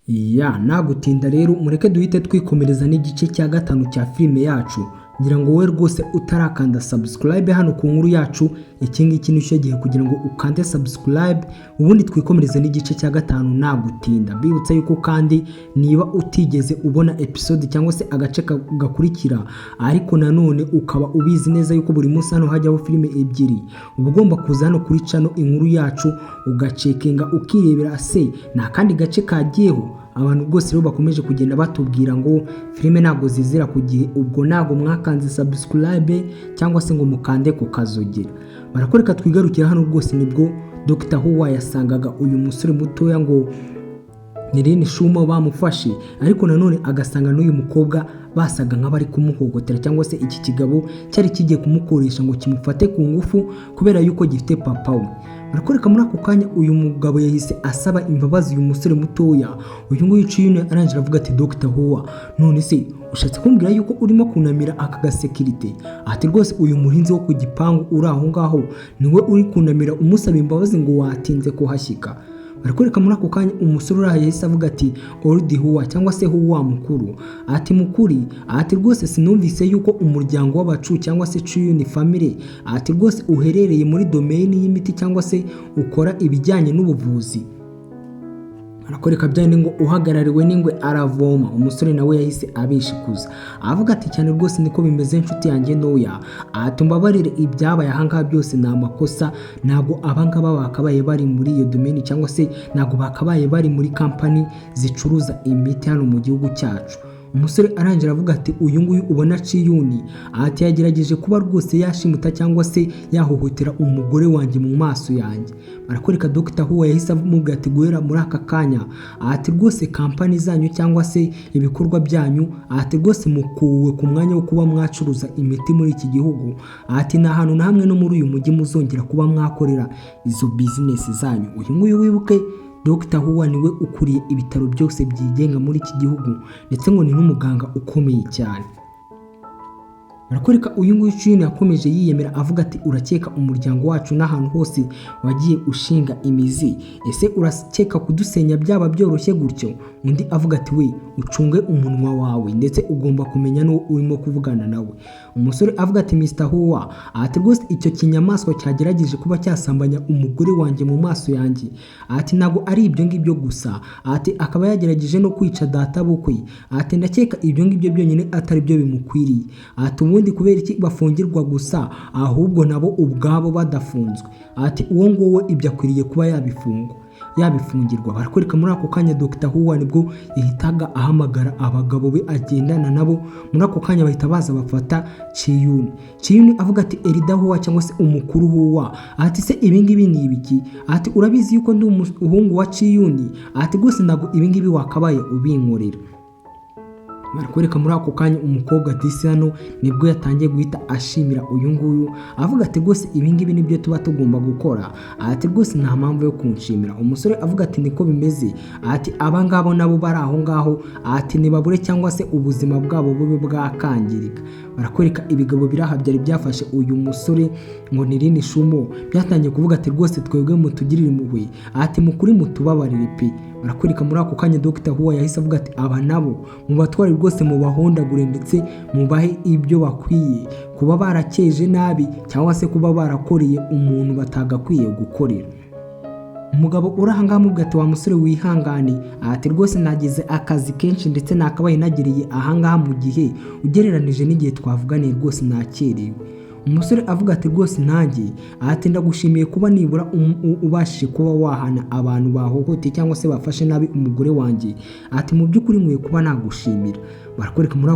Ya, nagutinda rero, mureke duhite twikomereza n'igice cya gatanu cya filime yacu. Ngira ngo wowe rwose utarakanda subscribe hano ku nkuru yacu, iki ngiki ni cyo gihe kugira ngo ukande subscribe, ubundi twikomereze n'igice cya gatanu nagutinda. Mbibutsa yuko kandi niba utigeze ubona episode cyangwa se agace gakurikira, ariko nanone ukaba ubizi neza yuko buri munsi hano hajyaho filime ebyiri, uba ugomba kuza hano kuri channel Inkuru Yacu, ugacekinga, ukirebera se nta kandi gace kagiyeho. Abantu rwose rero bakomeje kugenda batubwira ngo filime ntabwo zizira ku gihe, ubwo ntabwo mwakanze subscribe cyangwa se ngo mukande ku kazogera. Barakwereka, twigarukira hano rwose, nibwo Dr Huwa yasangaga uyu musore mutoya ngo ni Lin Shuma bamufashe, ariko nanone agasanga n'uyu mukobwa basaga nk'abari kumuhohotera, cyangwa se iki kigabo cyari kigiye kumukoresha ngo kimufate ku ngufu kubera yuko gifite papa we. Barakwereka muri ako kanya uyu mugabo yahise asaba imbabazi uyu musore mutoya, uyu nguyu Ciyune. Arangije aravuga ati: "Dr Huwa, none se ushatse kumbwira yuko urimo kunamira aka gasekirite?" Ati: "Rwose uyu murinzi wo ku gipangu uri aho ngaho niwe uri kunamira umusaba imbabazi ngo watinze kuhashyika." Barakwereka muri ako kanya umusore uri aha yahise avuga ati: "Old Huwa, cyangwa se Huwa mukuru," ati: "Mukuri," ati: "rwose sinumvise yuko umuryango w'abacu cyangwa se Ciyuni family," ati: "rwose uherereye muri domain y'imiti cyangwa se ukora ibijyanye n'ubuvuzi." Arakwereka bya ngo uhagarariwe n'ingwe aravoma. Umusore nawe yahise abishikuza, avuga ati: "Cyane rwose niko bimeze, inshuti yanjye ntoya," ati: "mbabarire, ibyabaye ahangaha byose ni amakosa. Ntabwo abangaba bakabaye bari muri iyo domain, cyangwa se ntabwo bakabaye bari muri kampani zicuruza imiti hano mu gihugu cyacu." Umusore arangira avuga ati: "Uyu nguyu ubona Ciyuni," ati: "yagerageje kuba rwose yashimuta cyangwa se yahohotera umugore wanjye mu maso yanjye." Barakwereka Dr Huwa yahise amubwira ati: "Guhera muri aka kanya," ati: "rwose kampani zanyu cyangwa se ibikorwa byanyu," ati: "rwose mukuwe ku mwanya wo kuba mwacuruza imiti muri iki gihugu," ati: "nta hantu na hamwe no muri uyu mujyi muzongera kuba mwakorera izo bizinesi zanyu." Uyu nguyu, wibuke, Dr Huwa niwe ukuriye ibitaro byose byigenga muri iki gihugu, ndetse ngo ni n'umuganga ukomeye cyane. Barakwereka uyu nguyu Ciyuni yakomeje yiyemera, avuga ati: "Urakeka umuryango wacu n'ahantu hose wagiye ushinga imizi, ese urakeka kudusenya byaba byoroshye gutyo?" Undi avuga ati: "We, ucunge umunwa wawe, ndetse ugomba kumenya n'uwo urimo kuvugana nawe." Umusore avuga ati: "Mr Huwa," ati: "rwose icyo kinyamaswa cyagerageje kuba cyasambanya umugore wanjye mu maso yanjye," ati: "ntabwo ari ibyo ngibyo gusa," ati: "akaba yagerageje no kwica data bukwe," ati: "ndakeka ibyo ngibyo byonyine atari byo bimukwiriye," ati: "ubundi kubera iki bafungirwa gusa, ahubwo nabo ubwabo badafunzwe?" Ati: "Uwo nguwo ibyo akwiriye kuba yabifungwa, yabifungirwa." Barakwereka muri ako kanya Dr Huwa nibwo yahitaga ahamagara abagabo be agendana nabo. Muri ako kanya bahita baza bafata Ciyuni. Ciyuni avuga ati: "Elder Huwa, cyangwa se umukuru Huwa," ati: "se ibingibi ni ibiki?" Ati: "Urabizi yuko ndi umuhungu wa Ciyuni," ati: "rwose ntabwo ibingibi wakabaye ubinkorera." Barakwereka muri ako kanya umukobwa disi hano nibwo yatangiye guhita ashimira uyu nguyu, avuga ati: "Rwose ibingibi nibyo tuba tugomba gukora," ati: "rwose nta mpamvu yo kunshimira." Umusore avuga ati: "Niko bimeze," ati: "abangabo nabo bari aho ngaho," ati: "nibabure cyangwa se ubuzima bwabo bube bwakangirika." Barakwereka ibigabo biri aha byari byafashe uyu musore ngo ni Rini Shumo, byatangiye kuvuga ati: "Rwose twebwe mutugirire impuhwe," ati: "mukuri mutubabarire pe." Barakwereka muri ako kanya Dr Huwa yahise avuga ati: "Aba nabo mubatware rwose, mubahondagure ndetse mubahe ibyo bakwiye kuba barakeje nabi cyangwa se kuba barakoreye umuntu batagakwiye gukorera." Umugabo uri aha ngaha amubwira ati: "Wa musore, wihangane," ati: "rwose nagize akazi kenshi, ndetse nakabaye nageriye aha ngaha mu gihe ugereranije n'igihe twavuganiye, rwose nakerewe." Umusore avuga ati: "Rwose nanjye," ati: "ndagushimiye kuba nibura ubashije kuba wahana abantu bahohoteye cyangwa se bafashe nabi umugore wanjye," ati: "mu by'ukuri nkwiye kuba nagushimira." Barakwereka muri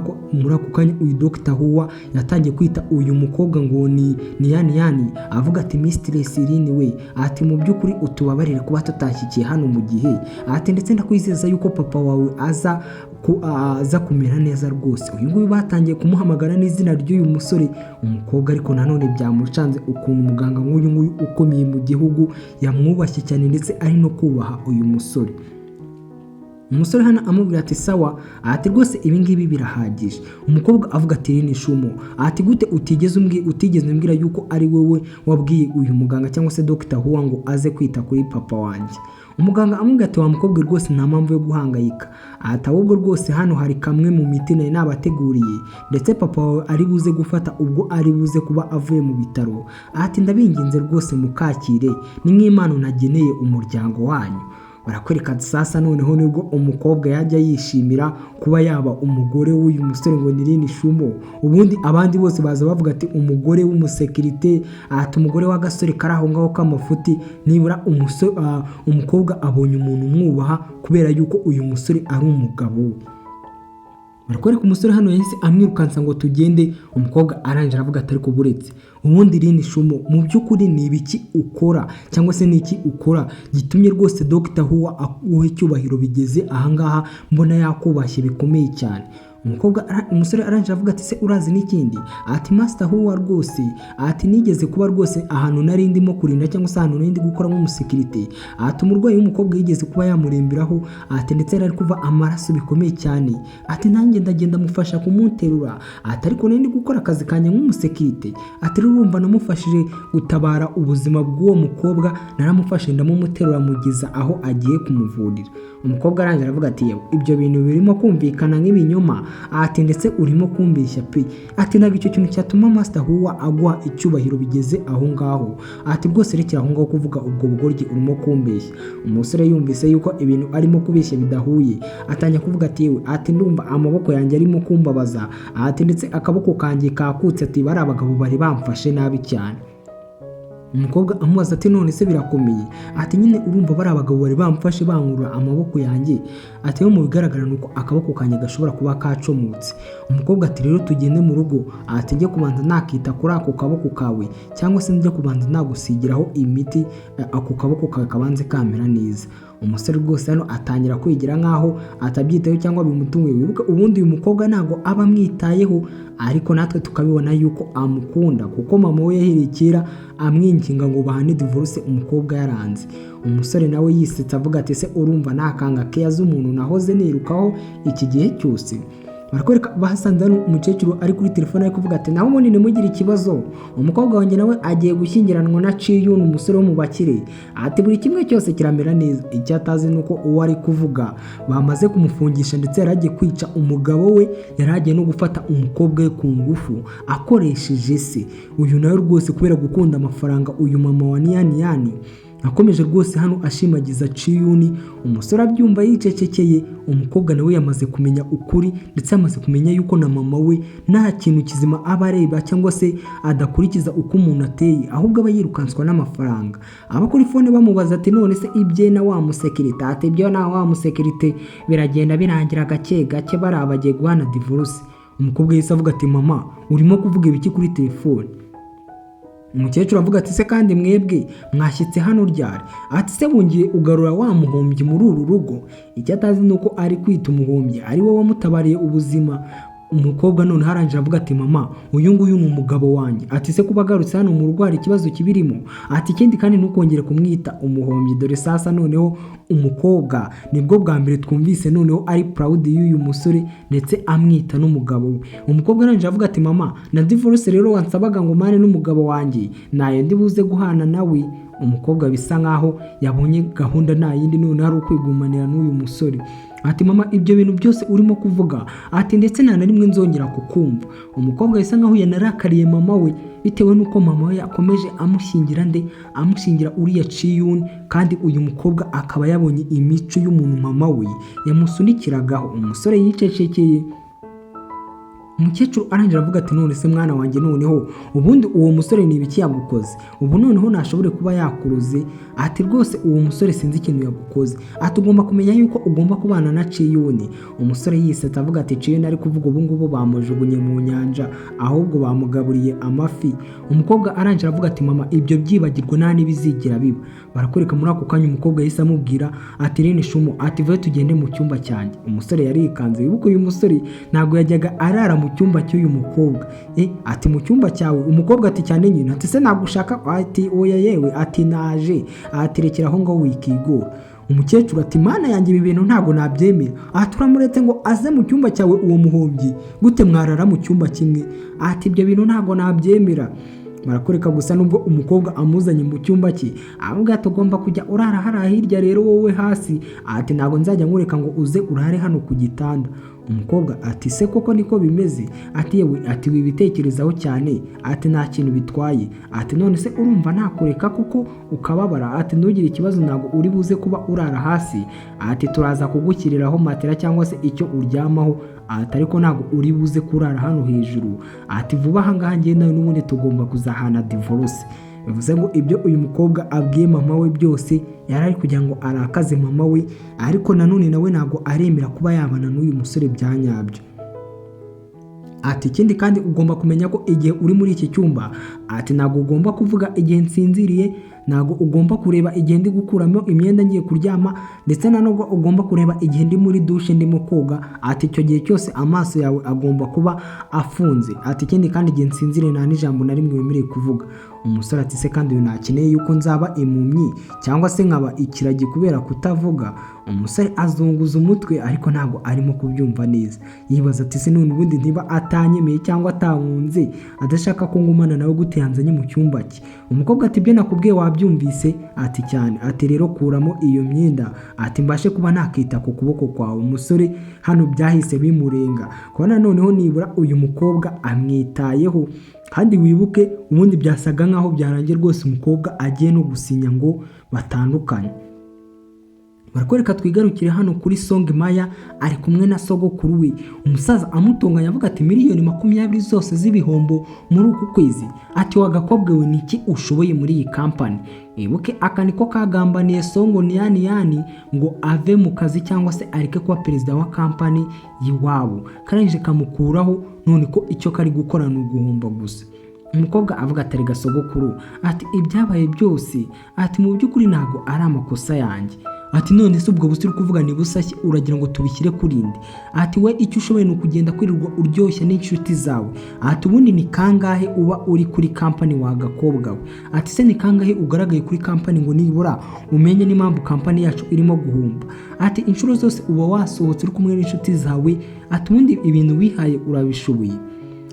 ako kanya uyu Dr Huwa yatangiye kwita uyu mukobwa ngo ni Yani Yani, avuga ati: "Mistress Lin we," ati: "mu by'ukuri utubabarire kuba tutashyikiye hano mu gihe," ati: "ndetse ndakwizeza yuko papa wawe aza kumera neza rwose." Uyu nguyu batangiye kumuhamagara n'izina ry'uyu musore. Umukobwa ariko nanone byamucanze ukuntu umuganga nk'uyu nguyu ukomeye mu gihugu yamwubashye cyane, ndetse ari no kubaha uyu musore. Umusore hano amubwira ati: "Sawa," ati: "rwose ibingibi birahagije." Umukobwa avuga ati: "Rini Shumo," ati: "gute utigeze umbwira yuko ari wowe wabwiye uyu muganga cyangwa se Dr Huwa ngo aze kwita kuri papa wanjye?" Umuganga amubwira ati wa mukobwa rwose nta mpamvu yo guhangayika, ati ahubwo rwose hano hari kamwe mu miti nari nabateguriye, ndetse papa wawe ari buze gufata ubwo ari buze kuba avuye mu bitaro, ati ndabinginze rwose mukakire, ni nk'impano nageneye umuryango wanyu. Barakwereka sasa noneho nibwo umukobwa yajya yishimira kuba yaba umugore w'uyu musore ngo ni Rini Shumo. Ubundi abandi bose baza bavuga ati umugore w'umusekirite, ati umugore w'agasore kari aho ngaho k'amafuti. Nibura umukobwa abonye umuntu umwubaha kubera yuko uyu musore ari umugabo we. Barakwereka umusore hano yahise amwirukansa ngo tugende. Umukobwa arangije aravuga ati ariko buretse, ubundi Rini Shumo mu by'ukuri ni ibiki ukora, cyangwa se ni iki ukora gitumye rwose Dr Huwa aguha icyubahiro bigeze ahangaha, mbona yakubashye bikomeye cyane? Umusore arangije avuga ati se urazi n'ikindi? Ati Master Huwa rwose, ati nigeze kuba rwose ahantu nari ndimo kurinda, cyangwa se ahantu nari ndi gukora nk'umusekirite, ati umurwayi w'umukobwa yigeze kuba yamuremberaho, ati ndetse yari ari kuva amaraso bikomeye cyane, ati nanjye ndagenda mufasha kumuterura, ati ariko nari ndi gukora akazi kanjye nk'umusekirite, ati rero urumva namufashije gutabara ubuzima bw'uwo mukobwa, naramufashe ndamumuterura mugeza aho agiye kumuvurira. Umukobwa arangije aravuga ati yewe, ibyo bintu birimo kumvikana nk'ibinyoma, ati ndetse urimo kumbeshya pe, ati ntabwo icyo kintu cyatuma Master Huwa aguha icyubahiro bigeze aho ngaho, ati rwose rekera aho ngaho kuvuga ubwo bugoryi, urimo kumbeshya. Umusore yumvise yuko ibintu arimo kubeshya bidahuye, atangira kuvuga ati yewe, ati ndumva amaboko yanjye arimo kumbabaza, ati ndetse akaboko kanjye kakutse, ati bari abagabo bari bamfashe nabi cyane. Umukobwa amubaza ati none se birakomeye? Ati nyine urumva bari abagabo bari bamfashe bankurura amaboko yanjye, ati mu bigaragara ni uko akaboko kanjye gashobora kuba kacomotse. Umukobwa ati rero tugende mu rugo, ati njye kubanza nakita kuri ako kaboko kawe, cyangwa se njye kubanza nagusigiraho imiti, ako kaboko kawe kabanze kamera neza. Umusore rwose hano atangira kwigira nkaho atabyitayeho cyangwa bimutunguye. Wibuke ubundi uyu mukobwa ntabwo aba amwitayeho, ariko natwe tukabibona yuko amukunda, kuko mama we yahereye kera amwinginga ngo bahane divorce, umukobwa yaranze. Umusore nawe yisetsa avuga ati se urumva nakanga keya z'umuntu nahoze nirukaho iki gihe cyose? Barakwereka bahasanze hano umukecuru ari kuri telefone ari kuvuga ati naho ubundi ntimugire ikibazo, umukobwa wanjye nawe agiye gushyingiranwa na Ciyuni, umusore wo mu bakire, ati buri kimwe cyose kiramera neza. Icyo atazi ni uko uwo ari kuvuga bamaze kumufungisha, ndetse yari agiye kwica umugabo we, yari agiye no gufata umukobwa we ku ngufu akoresheje se. Uyu nawe rwose kubera gukunda amafaranga, uyu mama wa Niyani Yani akomeje rwose hano ashimagiza Ciyuni. Umusore abyumva yicecekeye. Umukobwa nawe yamaze kumenya ukuri, ndetse yamaze kumenya yuko na mama we nta kintu kizima aba areba, cyangwa se adakurikiza uko umuntu ateye, ahubwo aba yirukanswa n'amafaranga. Aba kuri phone bamubaza ati none se ibye na wa musekirite? Ati ibyo na wa musekirite biragenda birangira gake gake, bariya bagiye guhana divorce. Umukobwa yahise avuga ati mama, urimo kuvuga ibiki kuri telefone? Umukecuru avuga ati se kandi mwebwe mwashyitse hano ryari? Ati se wongeye ugarura wa muhombyi muri uru rugo? Icyo atazi ni uko ari kwita umuhombyi ari we wamutabariye ubuzima. Umukobwa noneho arangije avuga ati mama, uyu nguyu ni umugabo wanjye. Ati se kuba agarutse hano mu rugo hari ikibazo kibirimo? Ati ikindi kandi ntukongere kumwita umuhombyi. Dore sasa noneho umukobwa nibwo bwa mbere twumvise noneho ari proud y'uyu musore, ndetse amwita n'umugabo we. Umukobwa arangije avuga ati mama, na divorce rero wansabaga ngo mane n'umugabo wanjye, nayo ndi buze guhana nawe. Umukobwa bisa nkaho yabonye gahunda nta yindi, noneho ari ukwigumanira n'uyu musore. Ati mama, ibyo bintu byose urimo kuvuga, ati ndetse nta na rimwe nzongera kukumva. Umukobwa bisa nkaho yanarakariye mama we, bitewe n'uko mama we yakomeje amushyingira nde? Amushyingira uriya Ciyuni, kandi uyu mukobwa akaba yabonye imico y'umuntu mama we yamusunikiragaho. Umusore yicecekeye. Umukecuru arangira avuga ati none se mwana wanjye, noneho ubundi uwo musore ni ibiki yagukoze? Ubu noneho ntashobore kuba yakuroze? Ati rwose uwo musore sinzi ikintu yagukoze, ati ugomba kumenya yuko ugomba kubana na Ciyuni. Umusore yisetsa avuga ati Ciyuni ari kuvuga ubu ngubu bamujugunye mu nyanja, ahubwo bamugaburiye amafi. Umukobwa arangira avuga ati mama, ibyo byibagirwa, nta n'ibizigira biba. Barakwereka muri ako kanya umukobwa yahise amubwira ati Rene Shumo, ati vayo tugende mu cyumba cyanjye. Umusore yarikanze. Wibuke uyu musore ntabwo yajyaga arara mu cyumba cy'uyu mukobwa. Ati mu cyumba cyawe? Umukobwa ati cyane nyine. Ati se nagushaka? Ati oya yewe, ati naje, ati rekera aho ngaho wikigora. Umukecuru ati mana yanjye, ibi bintu ntabwo nabyemera. Aha turamuretse ngo aze mu cyumba cyawe, uwo muhombyi, gute mwarara mu cyumba kimwe? Ati ibyo bintu ntabwo nabyemera. Barakwereka gusa nubwo umukobwa amuzanye mu cyumba cye, avuga ati ugomba kujya urara hariya hirya rero wowe hasi, ati ntabwo nzajya nkureka ngo uze urare hano ku gitanda. Umukobwa ati se koko niko bimeze? Ati yewe, ati wibitekerezaho cyane, ati nta kintu bitwaye, ati none se urumva nakureka kuko ukababara? Ati ntugire ikibazo, ntabwo uri buze kuba urara hasi, ati turaza kugushyiriraho matera cyangwa se icyo uryamaho, ati ariko ntabwo uri buze kurara hano hejuru, ati vuba aha ngaha njye nawe n'ubundi tugomba kuzahana divorce. Bivuze ngo ibyo uyu mukobwa abwiye mama we byose yari ari kugira ngo arakaze mama we, ariko nanone nawe ntabwo aremera kuba yabana n'uyu musore bya nyabyo. Ati ikindi kandi ugomba kumenya ko igihe uri muri iki cyumba, ati ntabwo ugomba kuvuga igihe nsinziriye, ntabwo ugomba kureba igihe ndi gukuramo imyenda ngiye kuryama, ndetse na nubwo ugomba kureba igihe ndi muri dushe ndimo koga, ati icyo gihe cyose amaso yawe agomba kuba afunze. Ati ikindi kandi igihe nsinziriye nta n'ijambo na rimwe wemerewe kuvuga. Umusore ati se kandi uyu nakeneye yuko nzaba impumyi cyangwa se nkaba ikiragi kubera kutavuga? Umusore azunguza umutwe ariko ntabwo arimo kubyumva neza, yibaza ati se none ubundi ntiba atanyemeye cyangwa atankunze, adashaka ko ngumana nawe gute yanzanye mu cyumba cye? Umukobwa ati ibyo nakubwiye wabyumvise? Ati cyane. Ati rero kuramo iyo myenda, ati mbashe kuba nakita ku kuboko kwawe. Umusore hano byahise bimurenga kubona noneho nibura uyu mukobwa amwitayeho, kandi wibuke ubundi byasaga nkaho byarangiye rwose, umukobwa agiye no gusinya ngo batandukanye. Barakwereka twigarukire hano kuri Song Maya, ari kumwe na sogokuru we. Umusaza amutunganya avuga ati 20 million zose z'ibihombo muri uku kwezi, ati wagakobwa we niki ushoboye muri iyi kampani? Wibuke aka niko kagambaniye Songo Niyani Yani ngo ave mu kazi cyangwa se areke kuba perezida wa kampani y'iwabo, karangije kamukuraho, none ko icyo kari gukora ni uguhomba gusa. Umukobwa avuga ati erega sogokuru, ati ibyabaye byose, ati mu by'ukuri ntabwo ari amakosa yanjye. Ati none se ubwo busa uri kuvuga ni busashye, uragira ngo tubishyire kuri nde? Ati we icyo ushoboye ni ukugenda kwirirwa uryoshya n'inshuti zawe. Ati ubundi ni kangahe uba uri kuri kampani wa gakobwa we? Ati se ni kangahe ugaragaye kuri kampani ngo nibura umenye n'impamvu kampani yacu irimo guhomba? Ati inshuro zose uba wasohotse uri kumwe n'inshuti zawe. Ati ubundi ibintu wihaye urabishoboye?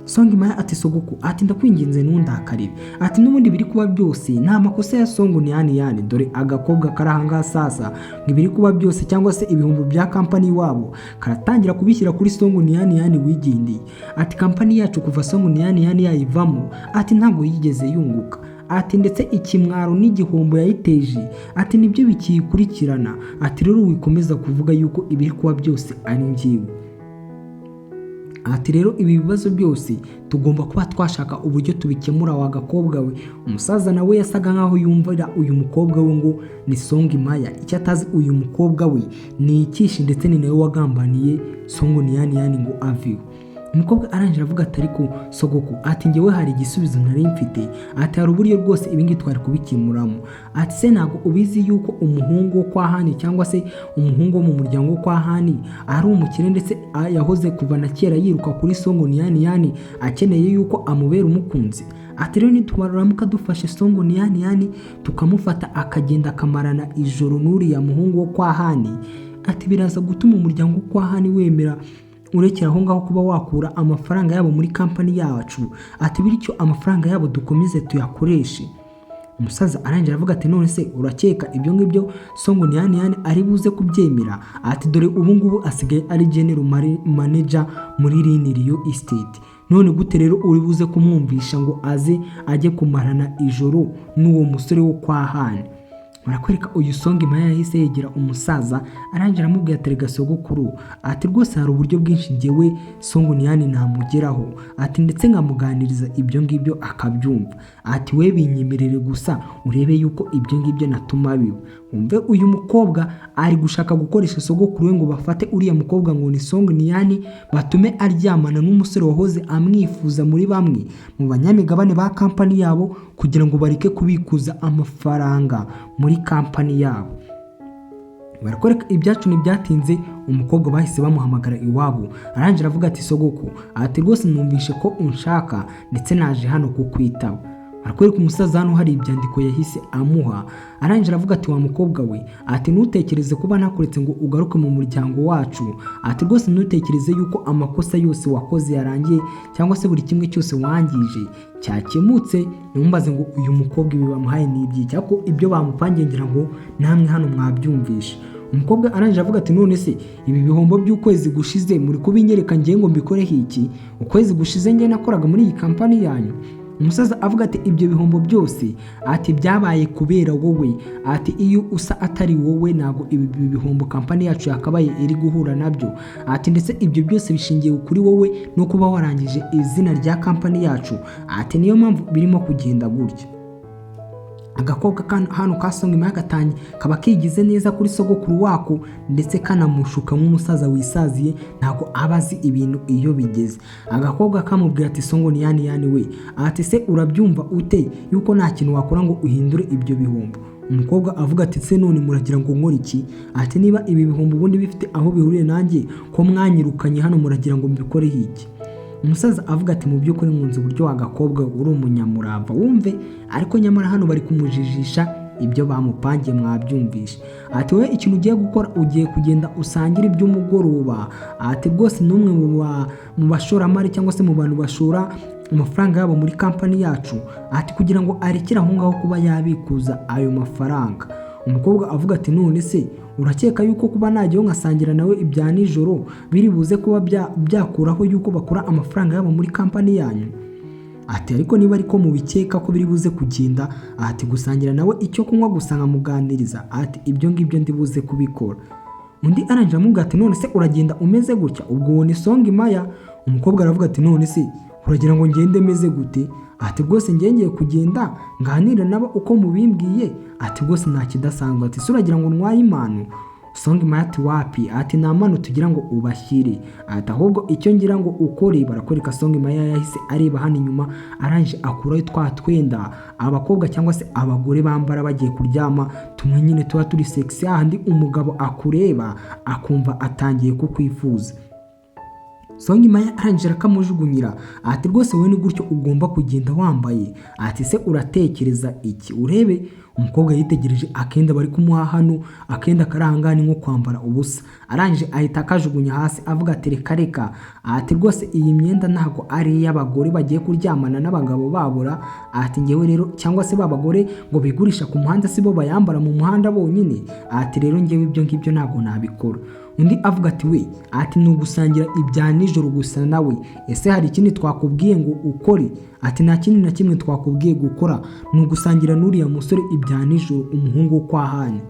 Songa Maya ati sogoku, ati ndakwinginze ntundakarire, ati n'ubundi biri kuba byose ni amakosa ya Songo ni yani. Dore agakobwa kari ahangaha sasa, ngo ibiri kuba byose cyangwa se ibihumbi bya kampani iwabo karatangira kubishyira kuri Songo ni yani wigendeye. Ati kampani yacu kuva Songo ni yani yayivamo, ati ntabwo yigeze yunguka, ati ndetse ikimwaro n'igihombo yayiteje, ati nibyo bikiyikurikirana. Ati rero wikomeza kuvuga yuko ibiri kuba byose ari njyewe. Ati rero ibi bibazo byose tugomba kuba twashaka uburyo tubikemura wa gakobwa we. Umusaza nawe yasaga nkaho yumvira uyu mukobwa we ngo ni Songa Maya, icyo atazi uyu mukobwa we ni ikishi, ndetse ni nawe wagambaniye Songo ni yani ngo aveho. Umukobwa arangije avuga ati ariko sogoku, ati ngewe hari igisubizo nari mfite, ati hari uburyo rwose ibi ngibi twari kubikemuramo. Ati se ntabwo ubizi yuko umuhungu wo kwa Hani cyangwa se umuhungu wo mu muryango wo kwa Hani ari umukire, ndetse yahoze kuva na kera yiruka kuri Songo ni yani akeneye yuko amubera umukunzi? Ati rero nituramuka dufashe Songo ni yani tukamufata akagenda akamarana ijoro n'uriya muhungu wo kwa Hani, ati biraza gutuma umuryango wo kwa Hani wemera urekera aho ngaho kuba wakura amafaranga yabo muri kampani yacu, ati bityo amafaranga yabo dukomeze tuyakoreshe. Umusaza arangira avuga ati none se urakeka ibyo ngibyo Songo ni yani ari buze kubyemera? Ati dore ubu ngubu asigaye ari general manager muri Rini Real Estate, none gute rero uri buze kumwumvisha ngo aze ajye kumarana ijoro n'uwo musore wo kwa Hani? Barakwereka uyu Songa Maya yahise yegera umusaza, arangira amubwira ati rega sogokuru, ati rwose hari uburyo bwinshi ngewe Songo Niyani namugeraho, ati ndetse nkamuganiriza ibyo ngibyo akabyumva, ati we binyemerere gusa urebe yuko ibyo ngibyo natuma biba. Wumve uyu mukobwa ari gushaka gukoresha sogokuru we ngo bafate uriya mukobwa ngo ni Songo Niyani, batume aryamana n'umusore wahoze amwifuza muri bamwe mu banyamigabane ba kampani yabo, kugira ngo bareke kubikuza amafaranga muri kampani yabo. Barakwereka ibyacu ntibyatinze, umukobwa bahise bamuhamagara iwabo, arangira avuga ati sogoko, ati rwose numvishe ko unshaka ndetse naje hano kukwitaba. Barakwereka umusaza hano hari ibyandiko yahise amuha, arangije aravuga ati: "Wa mukobwa we," ati, "ntutekereze kuba nakuretse ngo ugaruke mu muryango wacu." Ati: "Rwose ntutekereze yuko amakosa yose wakoze yarangiye, cyangwa se buri kimwe cyose wangije cyakemutse." Ntumbaze ngo uyu mukobwa ibi bamuhaye ni ibyiki, ariko ibyo bamupangiye ngira ngo namwe hano mwabyumvishe. Umukobwa arangije avuga ati: "None se ibi bihombo by'ukwezi gushize muri kubinyereka ngiye ngo mbikoreho iki? Ukwezi gushize njye nakoraga muri iyi kampani yanyu?" Umusaza avuga ati: "Ibyo bihombo byose," ati, "byabaye kubera wowe." Ati: "Iyo usa atari wowe, ntabwo ibi bihombo kampani yacu yakabaye iri guhura nabyo." Ati: "Ndetse ibyo byose bishingiye kuri wowe no kuba warangije izina rya kampani yacu." Ati: "Niyo mpamvu birimo kugenda gutya." Agakobwa hano ka Song gatangiye kaba kigize neza kuri sogokuru wako, ndetse kanamushuka nk'umusaza wisaziye, ntabwo aba azi ibintu iyo bigeze. Agakobwa kamubwira ati: "Songo ni yani yani we," ati, "se urabyumva ute yuko nta kintu wakora ngo uhindure ibyo bihombo?" Umukobwa avuga ati: "Se none muragira ngo nkore iki?" Ati: "Niba ibi bihombo ubundi bifite aho bihuriye nanjye, ko mwanyirukanye hano, muragira ngo mbikoreho iki?" Umusaza avuga ati: "Mu by'ukuri nkunze uburyo wagakobwa uri umunyamurava wumve." Ariko nyamara hano bari kumujijisha, ibyo bamupangiye mwabyumvishe. Ati: "Wowe ikintu ugiye gukora, ugiye kugenda usangire iby'umugoroba," ati, "rwose n'umwe mu bashoramari cyangwa se mu bantu bashora amafaranga yabo muri kampani yacu," ati, "kugira ngo arekere aho ngaho kuba yabikuza ayo mafaranga." Umukobwa avuga ati: "None se urakeka yuko kuba najyaho nkasangira nawe ibya nijoro biri buze kuba byakuraho yuko bakura amafaranga yabo muri kampani yanyu?" Ati: "Ariko niba ariko mubikeka ko biri buze kugenda," ati, "gusangira nawe icyo kunywa gusa nkamuganiriza," ati, "ibyo ngibyo ndi buze kubikora." Undi arangije amubwira ati: "None se uragenda umeze gutya?" Ubwo uwo ni Songa Imaya. Umukobwa aravuga ati: "None se uragira ngo ngende meze gute?" Ati: "Rwose ngiye kugenda nganira nabo uko mubimbwiye." Ati: "Rwose nta kidasanzwe." Ati: "Se uragira ngo ntwaye impano?" Songa Imaya ati: "Wapi," ati, "nta mpano tugira ngo ubashyire," ati, "ahubwo icyo ngira ngo ukore." Barakwereka Songa Imaya yahise areba hano inyuma, arangije akuraho twa twenda abakobwa cyangwa se abagore bambara bagiye kuryama, tumwe nyine tuba turi sexy, hahandi umugabo akureba akumva atangiye kukwifuza. Songa Imaya arangije arakamujugunyira, ati: "Rwose wowe ni gutyo ugomba kugenda wambaye." Ati: "Se uratekereza iki?" Urebe umukobwa yitegereje akenda bari kumuha hano, akenda kari ahangaha ni nko kwambara ubusa. Arangije ahita akajugunya hasi, avuga ati: "Reka reka," ati, "rwose iyi myenda ntabwo ari iy'abagore bagiye kuryamana n'abagabo babura." Ati: "Ngewe rero, cyangwa se ba bagore ngo bigurisha ku muhanda, si bo bayambara mu muhanda bonyine." Ati: "Rero ngewe ibyo ngibyo ntabwo nabikora." Undi avuga ati: "We," ati, "ni ugusangira ibya nijoro gusa nawe, ese hari ikindi twakubwiye ngo ukore?" Ati: "Nta kindi na kimwe twakubwiye gukora, ni ugusangira n'uriya musore ibya nijoro, umuhungu wo kwa Hani."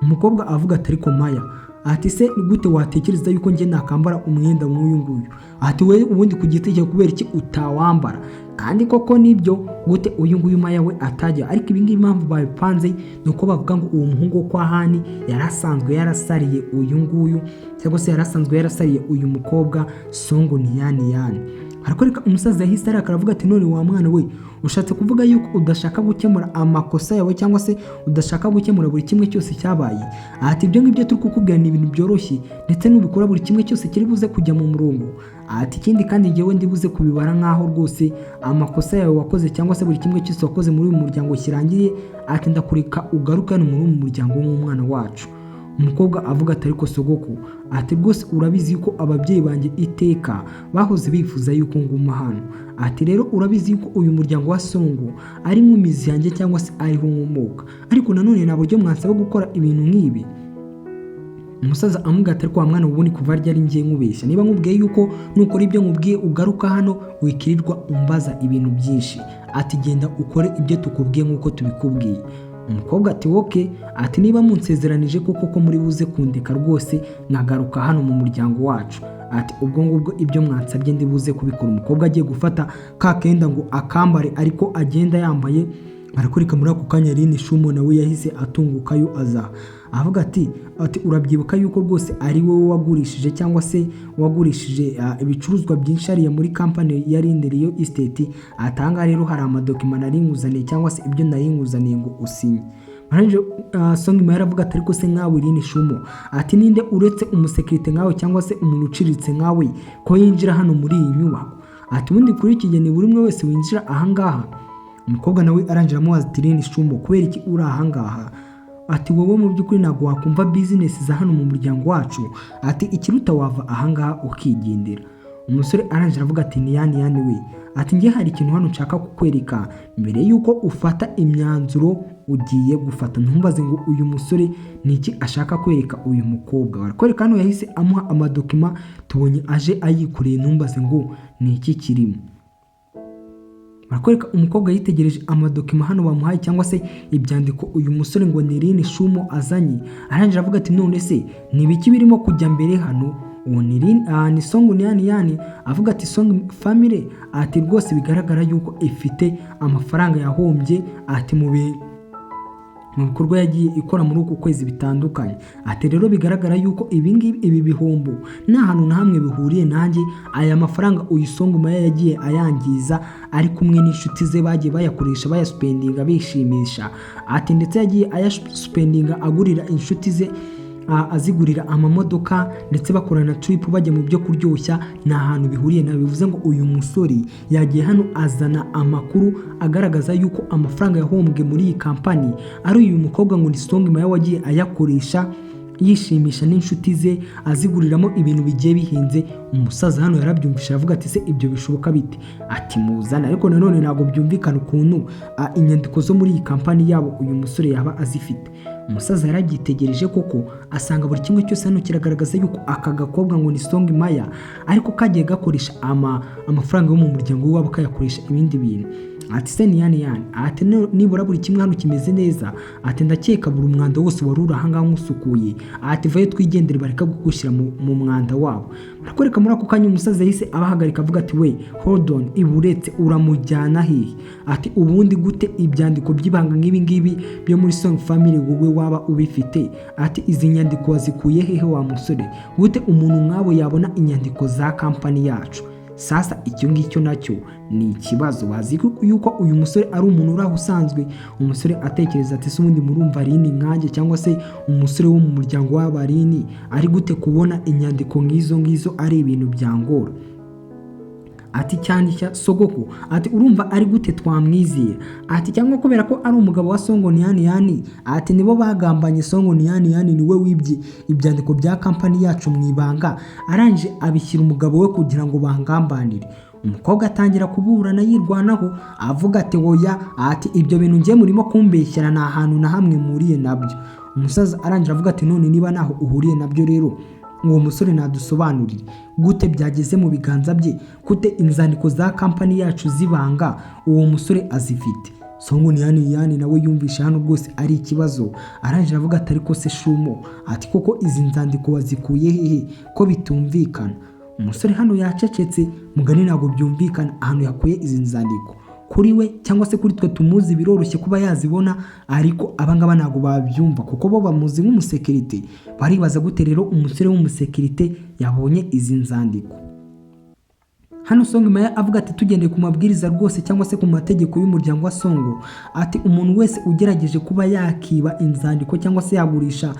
Umukobwa avuga ati: "Ariko Maya," ati, "se ni gute watekereza yuko njye nakambara umwenda nk'uyu nguyu?" Ati: "We ubundi ku giti cyawe kubera iki utawambara?" Kandi koko nibyo, gute uyu nguyu Maya we atajya? Ariko ibi ngibi impamvu babipanze ni uko bavuga ngo uwo muhungu wo kwa Hani yari asanzwe yarasariye uyu nguyu, cyangwa se yari asanzwe yarasariye uyu mukobwa Songo ni yani yani. Barakwereka umusaza yahise arakara, aravuga ati: "None wa mwana we, ushatse kuvuga yuko udashaka gukemura amakosa yawe, cyangwa se udashaka gukemura buri kimwe cyose cyabaye?" Ati: "Ibyo ngibyo turi kukubwira ni ibintu byoroshye, ndetse nubikora buri kimwe cyose kiri buze kujya mu murongo." Ati: "Ikindi kandi ngewe ndi buze kubibara nk'aho rwose amakosa yawe wakoze, cyangwa se buri kimwe cyose wakoze muri uyu muryango kirangiye." Ati: "Ndakureka ugaruke hano muri uyu muryango nk'umwana wacu." Umukobwa avuga ati: "Ariko sogoko," ati, "rwose urabizi yuko ababyeyi banjye iteka bahoze bifuza yuko nguma hano." Ati: "Rero urabizi yuko uyu muryango wa Songo ari nk'imizi yanjye, cyangwa se ariho nkomoka, ariko nanone nta buryo mwansaba gukora ibintu nk'ibi." Umusaza amubwira ati: "Ariko wa mwana, ubundi kuva ryari ngiye nkubeshya? Niba nkubwiye yuko nukora ibyo nkubwiye ugaruka hano, wikirirwa umbaza ibintu byinshi." Ati: "Genda ukore ibyo tukubwiye nk'uko tubikubwiye." Umukobwa ati: "Okay," ati, "niba munsezeranije koko ko muri buze kundeka rwose nkagaruka hano mu muryango wacu," ati, "ubwo ngubwo ibyo mwansabye ndi buze kubikora." Umukobwa agiye gufata ka kenda ngo akambare, ariko agenda yambaye. Barakwereka muri ako kanya Rini Shumo nawe yahise atungukayo, aza avuga ati: "Urabyibuka yuko rwose ari wowe wagurishije, cyangwa se wagurishije ibicuruzwa byinshi hariya muri kampani ya Rinde Real Estate?" Atanga rero hari amadokima nari nkuzaniye, cyangwa se ibyo nari nkuzaniye ngo usinye. Barangije Song Maya aravuga ati: "Ariko se nkawe Rini Shumo," ati, "ninde uretse umusekirite nkawe, cyangwa se umuntu uciriritse nkawe, ko yinjira hano muri iyi nyubako?" Ati: "Ubundi kuri iki gihe ni buri umwe wese winjira ahangaha." Umukobwa nawe arangira amubaza ati: "Rini Shumo, kubera iki uri ahangaha?" Ati: "Wowe mu by'ukuri ntabwo wakumva business za hano mu muryango wacu." Ati: "Ikiruta wava ahangaha ukigendera." Umusore arangije avuga ati: "Niyani yani we," ati: "Njye hari ikintu hano nshaka kukwereka mbere y'uko ufata imyanzuro ugiye gufata." Ntumbaze ngo uyu musore ni iki ashaka kwereka uyu mukobwa. Barakwereka hano yahise amuha amadocuments, tubonye aje ayikoreye. Ntumbaze ngo ni iki kirimo. Barakwereka umukobwa yitegereje amadocuments hano bamuhaye, cyangwa se ibyandiko uyu musore ngo ni Rini Shumo azanye. Arangije avuga ati: "None se ni ibiki birimo kujya mbere hano?" Uwo ni Rini, ni Songo ni yani avuga ati: "Song family," ati, "rwose bigaragara yuko ifite amafaranga yahombye," ati, "mu bikorwa yagiye ikora muri uku kwezi bitandukanye." Ati: "Rero bigaragara yuko ibi ngibi, ibi bihombo nta hantu na hamwe bihuriye nanjye. Aya mafaranga uyu Songo Maya yagiye ayangiza ari kumwe n'inshuti ze, bagiye bayakoresha, bayaspendinga bishimisha." Ati: "Ndetse yagiye ayaspendinga agurira inshuti ze, azigurira amamodoka, ndetse bakorana trip bajya mu byo kuryoshya. Nta hantu bihuriye nawe." Bivuze ngo uyu musore yagiye hano azana amakuru agaragaza yuko amafaranga yahombwe muri iyi kampani ari uyu mukobwa ngo ni Song Maya wagiye ayakoresha yishimisha n'inshuti ze, aziguriramo ibintu bigiye bihenze. Umusaza hano yarabyumvise, aravuga ati: "Se ibyo bishoboka bite?" Ati: "Muzane." Ariko nanone ntabwo byumvikana ukuntu inyandiko zo muri iyi kampani yabo uyu musore yaba azifite. Umusaza yarabyitegereje koko, asanga buri kimwe cyose hano kiragaragaza yuko aka gakobwa ngo ni Song Maya ariko kagiye gakoresha amafaranga yo mu muryango wabo, kayakoresha ibindi bintu. Ati: "Se ni yani yani," ati, "nibura buri kimwe hano kimeze neza." Ati: "Ndakeka buri umwanda wose wari uri ahangaha nkusukuye." Ati: "Vayo twigendere, bareka kugushyira mu mwanda wabo." Barakwereka muri ako kanya umusaza yahise abahagarika, avuga ati: "We, hold on, iburetse, uramujyana hehe?" Ati: "Ubundi gute ibyandiko by'ibanga nk'ibi ngibi byo muri Song Family wowe waba ubifite?" Ati: "Izi nyandiko wazikuye hehe wa musore? Gute umuntu nk'abo yabona inyandiko za kampani yacu?" Sasa icyo ngicyo nacyo ni ikibazo. Bazi yuko uyu musore ari umuntu uri aho usanzwe. Umusore atekereza ati: "Se ubundi murumva Rini nkanjye, cyangwa se umusore wo mu muryango w'Abarini, ari gute kubona inyandiko nk'izo ngizo? Ari ibintu byangora." Ati: "Cyane sogoko," ati, "urumva ari gute twamwizera?" Ati: "Cyangwa kubera ko ari umugabo wa Songo niyani yani?" Ati: "Nibo bagambanye. Songo niyani yani niwe wibye ibyandiko bya kampani yacu mu ibanga, arangije abishyira umugabo we kugira ngo bangambanire." Umukobwa atangira kuburana yirwanaho, avuga ati: "Woya," ati, "ibyo bintu ngiye murimo kumbeshyera, nta hantu na hamwe muriye nabyo." Umusaza arangira avuga ati: "None niba ntaho uhuriye nabyo rero, uwo musore nadusobanurire gute byageze mu biganza bye? Gute inzandiko za kampani yacu zibanga uwo musore azifite?" Songo ni yani yani nawe yumvisha hano rwose ari ikibazo. Arangije avuga ati: "Ariko se Shumo," ati, "koko izi nzandiko wazikuye hehe ko bitumvikana?" Umusore hano yacecetse. Mugani ntabwo byumvikana ahantu yakuye izi nzandiko. Kuri we cyangwa se kuri twe tumuzi biroroshye kuba yazibona, ariko abangaba ntabwo babyumva kuko bo bamuzi nk'umusekirite. Baribaza gute rero umusore w'umusekirite yabonye izi nzandiko. Hano Songo Maya avuga ati: "Tugendeye ku mabwiriza rwose, cyangwa se ku mategeko y'umuryango wa Songo," ati, "umuntu wese ugerageje kuba yakiba inzandiko cyangwa se yagurisha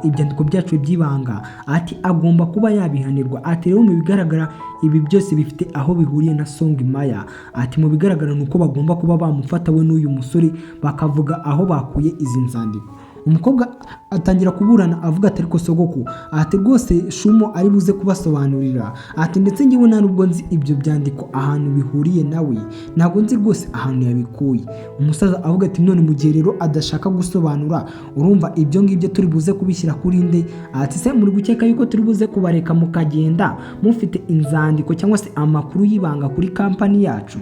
ibyandiko byacu by'ibanga," ati, "agomba kuba yabihanirwa." Ati: "Rero mu bigaragara ibi byose bifite aho bihuriye na Songo Maya." Ati: "Mu bigaragara ni uko bagomba kuba bamufata we n'uyu musore, bakavuga aho bakuye izi nzandiko." Umukobwa atangira kuburana, avuga ati: "Ariko sogoku," ati, "rwose Shumo ari buze kubasobanurira," ati, "ndetse ngewe nta nubwo nzi ibyo byandiko ahantu bihuriye nawe, ntabwo nzi rwose ahantu yabikuye." Umusaza avuga ati: "None mu gihe rero adashaka gusobanura, urumva ibyo ngibyo turi buze kubishyira kuri nde?" Ati: "Se muri gukeka yuko turi buze kubareka mukagenda mufite inzandiko cyangwa se amakuru y'ibanga kuri kampani yacu?"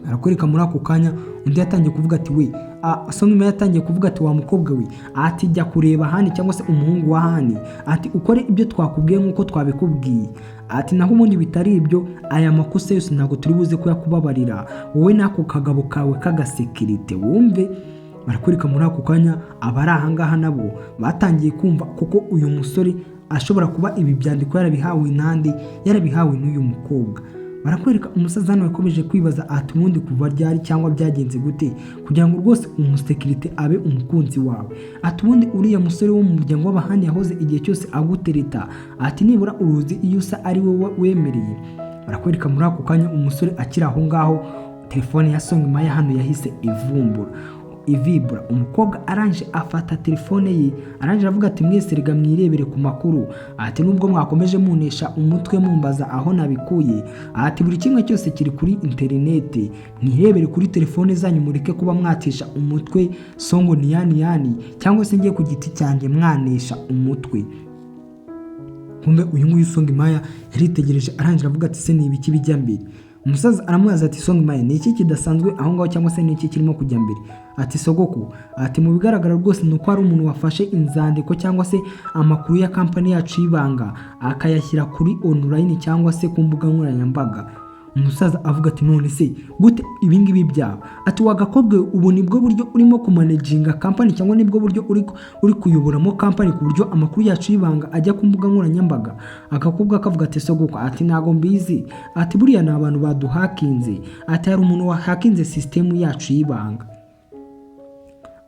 Arakwereka muri ako kanya undi yatangiye kuvuga ati: "We," Songima yatangiye kuvuga ati: "Wa mukobwa we," ati, "jya kureba Hani cyangwa se umuhungu wa Hani," ati, "ukore ibyo twakubwiye nk'uko twabikubwiye," ati, "naho ubundi bitari ibyo, aya makosa yose ntabwo turi buze kuyakubabarira wowe n'ako kagabo kawe k'agasekirite." Wumve, barakwereka muri ako kanya abari ahangaha nabo batangiye kumva kuko uyu musore ashobora kuba ibi byandiko yarabihawe nande? Yarabihawe n'uyu mukobwa. Barakwereka umusaza hano yakomeje kwibaza ati: "Ubundi kuva ryari cyangwa byagenze gute kugira ngo rwose umusekirite abe umukunzi wawe?" Ati: "Ubundi uriya musore wo mu muryango w'Abahani yahoze igihe cyose agutereta," ati, "nibura uruzi iyo usa ari we wemereye." Barakwereka muri ako kanya umusore akiri aho ngaho. Telefone ya Song Maya hano yahise ivumbura ivibura. Umukobwa arangije afata telefone ye, arangije avuga ati: "Mwese rega mwirebere ku makuru." Ati: "Nubwo mwakomeje munesha umutwe mumbaza aho nabikuye," ati, "buri kimwe cyose kiri kuri interineti, mwirebere kuri telefone zanyu, mureke kuba mwatisha umutwe Songo niyani yani cyangwa se ngiye ku giti cyanjye mwanesha umutwe." Kumbe uyu nguyu Song Maya yaritegereje, arangije avuga ati: "Se ni ibiki bijya mbere?" Umusaza aramubaza ati: "Song Maya, ni iki kidasanzwe aho ngaho, cyangwa se ni iki kirimo kujya mbere?" Ati: "Sogoko," ati, "mu bigaragara rwose ni uko hari umuntu wafashe inzandiko cyangwa se amakuru ya kampani yacu y'ibanga, akayashyira kuri online cyangwa se ku mbuga nkoranyambaga." Umusaza avuga ati: "None se gute ibingibi byaba?" Ati: "Wagakobwa, ubu nibwo buryo urimo kumanaginga kampani, cyangwa nibwo buryo uri kuyoboramo kampani, ku buryo amakuru yacu y'ibanga ajya ku mbuga nkoranyambaga?" Agakobwa kavuga ati: "Sogoko," ati, "ntago mbizi," ati, "buriya ni abantu baduhakinze," ati, "hari umuntu wahakinze sisitemu yacu y'ibanga."